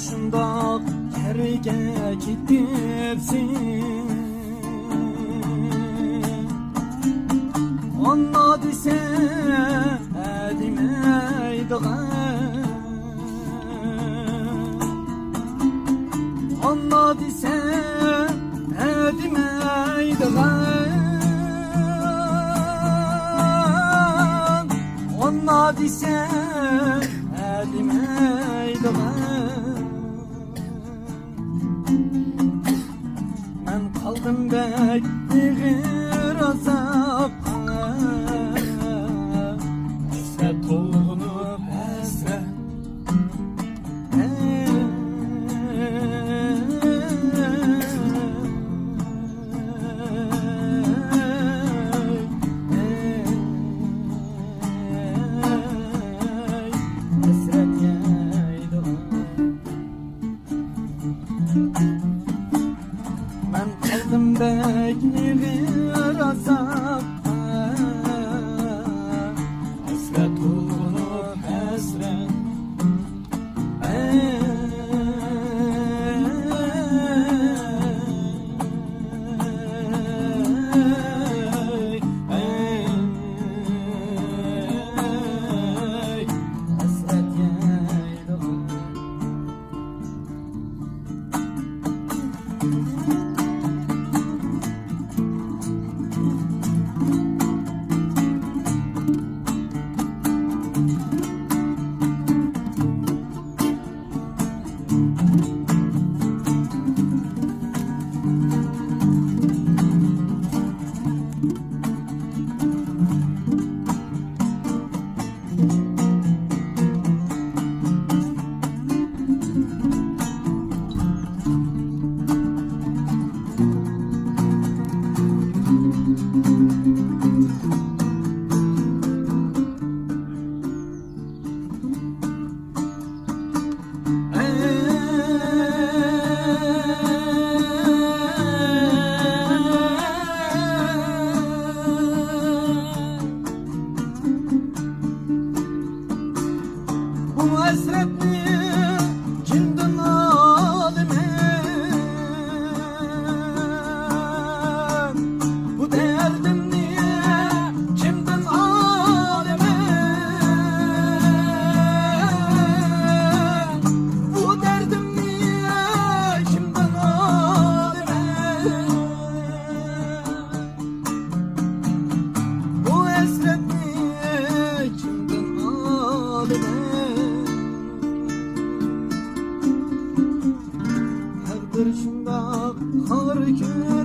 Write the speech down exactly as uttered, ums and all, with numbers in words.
شۇنداق يەرگە كېتىپسەن، ئانا دېسە دېمەيدىغان، ئانا دېسە دېمەيدىغان، ئانا دېسە دېمەيدىغان. مەن قالدىم بەك ئېغىر ئازابقا، ھەسرەت تولغىنىپ ھەسرەت. ھەسرەت يەيدىغان. مەن قالدىم بەك ئېغىر ئازابقا، ھەسرەت تولغىنىپ ھەسرەت. ھەسرەت يەيدىغان. بۇ ھەسرەتنى كىمدىن ئالىمەن؟ بۇ دەردىمنى كىمدىن ئالىمەن؟ بۇ دەردىمنى كىمدىن ئالىمەن؟ بۇ ھەسرەتنى كىمدىن ئالىمەن؟ تەقدىر شۇنداق خار كۈن.